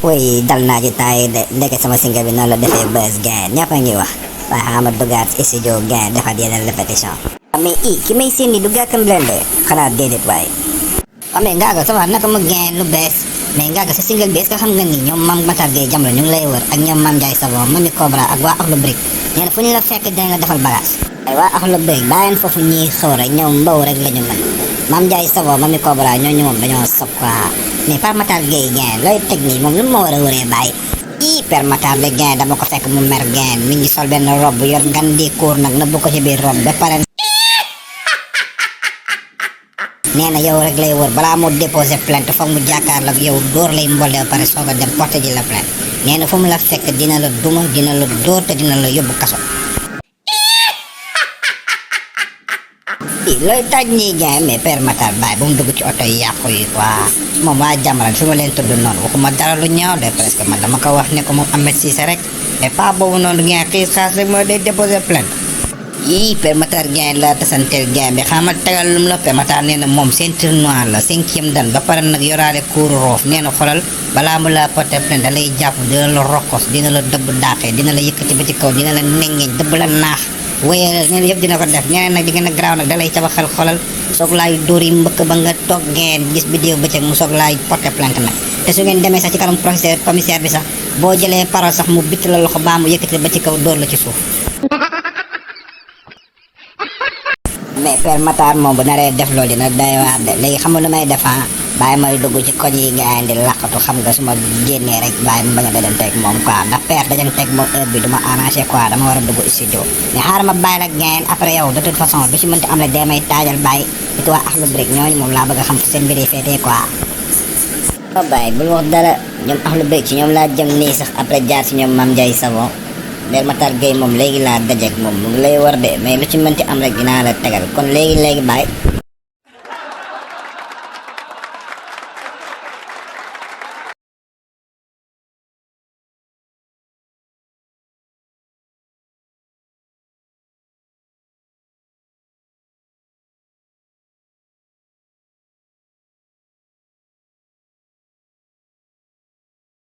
Uy, dal naa ci temps yi de ndeke sama single bi noonu la defee buzz gain ñëpp a ngi wax waaye xama duggaat studio gain defaat yeneen répétition mais ki may seen ni du Ngaaka Blindé xanaa déedéet waaye mais Ngaaka ça va naka ma gain lu bees mais Ngaaka sa single bi est-ce que xam nga ni ñoom Mame Matar Gueye Jamra ñu ngi lay wër ak ñoom Mame Ndiaye Savon Mamy Cobra ak waa Akhlou Brick nee na fu ñu la fekk dinañ la defal bagage ay waa Akhlou Brick bàyyeen foofu ñuy xew rek ñoom mbaw rek la ñu mën Mame Ndiaye Savon Mamy Cobra ñooñu moom dañoo sob quoi mais Pape Matar Gueye gain looy teg nii moom lu ma war a wëree bàyyi Père Matar de gain dama ko fekk mu mer gain mi ngi sol benn robe yor ngan di koor nag nëbbu ko ci biir robe ba pare nee na yow rek lay wër balaa moo déposé plainte foog mu jàkkaarloo ak yow dóor lay mbolde ba pare soog a dem porté ji la plainte nee na fu mu la fekk dina la duma dina la dóor te dina la yóbbu kaso looy taj nii gain mais Père Matar baay bu mu dugg ci oto yi yàqu yi quoi moom waa Jamra fi ma leen tudd noonu waxuma dara lu ñaaw de presque man dama ko wax ne ko moom Ahmed Cissé rek mais pas boobu noonu gain xiis xaas rek mooy day déposé plainte Père Matar gain la tasanteel gain bi xamal tegal lum la Père Matar nee na moom ceinture noire la 5e dan ba pare nag yoraale kuuru roof nee na xolal balaa mu la porté plainte da lay jàpp dina la rokkos dina la dëbb daaxee dina la yëkkati ba ci kaw dina la nengeeñ dëbb la naax wéyal nee na yëpp dina ko def ñeneen nag di gën a garaaw nag dalay tabaxal xolal soog laay dóor yi mbëkk ba nga toog ngeen gis vidéo bëccëg mu soog laay porté plainte nag te su ngeen demee sax ci kanam professeur commissaire bi sax boo jëlee parole sax mu bitt la loxo baa mu yëkkati ba ci kaw dóor la ci suuf mais Père Matar moom bu naree def loolu dina day waar de léegi xam nga lu may def bàyyi may dugg ci koñ yi gars yi di laqatu xam nga su ma génnee rek bàyyi ma bañ a dajanteeg moom quoi ndax Père dajanteeg moom heure bi du ma arrangé quoi dama war a dugg studio mais xaaral ma bàyyi la gain après yow de toute façon du ci mënti am rek day may taajal bàyyi it waa Akhlou Brick ñooñu moom laa bëgg a xam seen mbir yi féetee quoi bàyyi bul wax dara ñoom Akhlou Brick ci ñoom laa jëm nii sax après jaar ci ñoom Mame Ndiaye Savon Père Matar Gueye moom léegi laa dajeeg moom mu ngi lay war de mais lu ci mënti am rek dinaa la tegal kon léegi bàyyi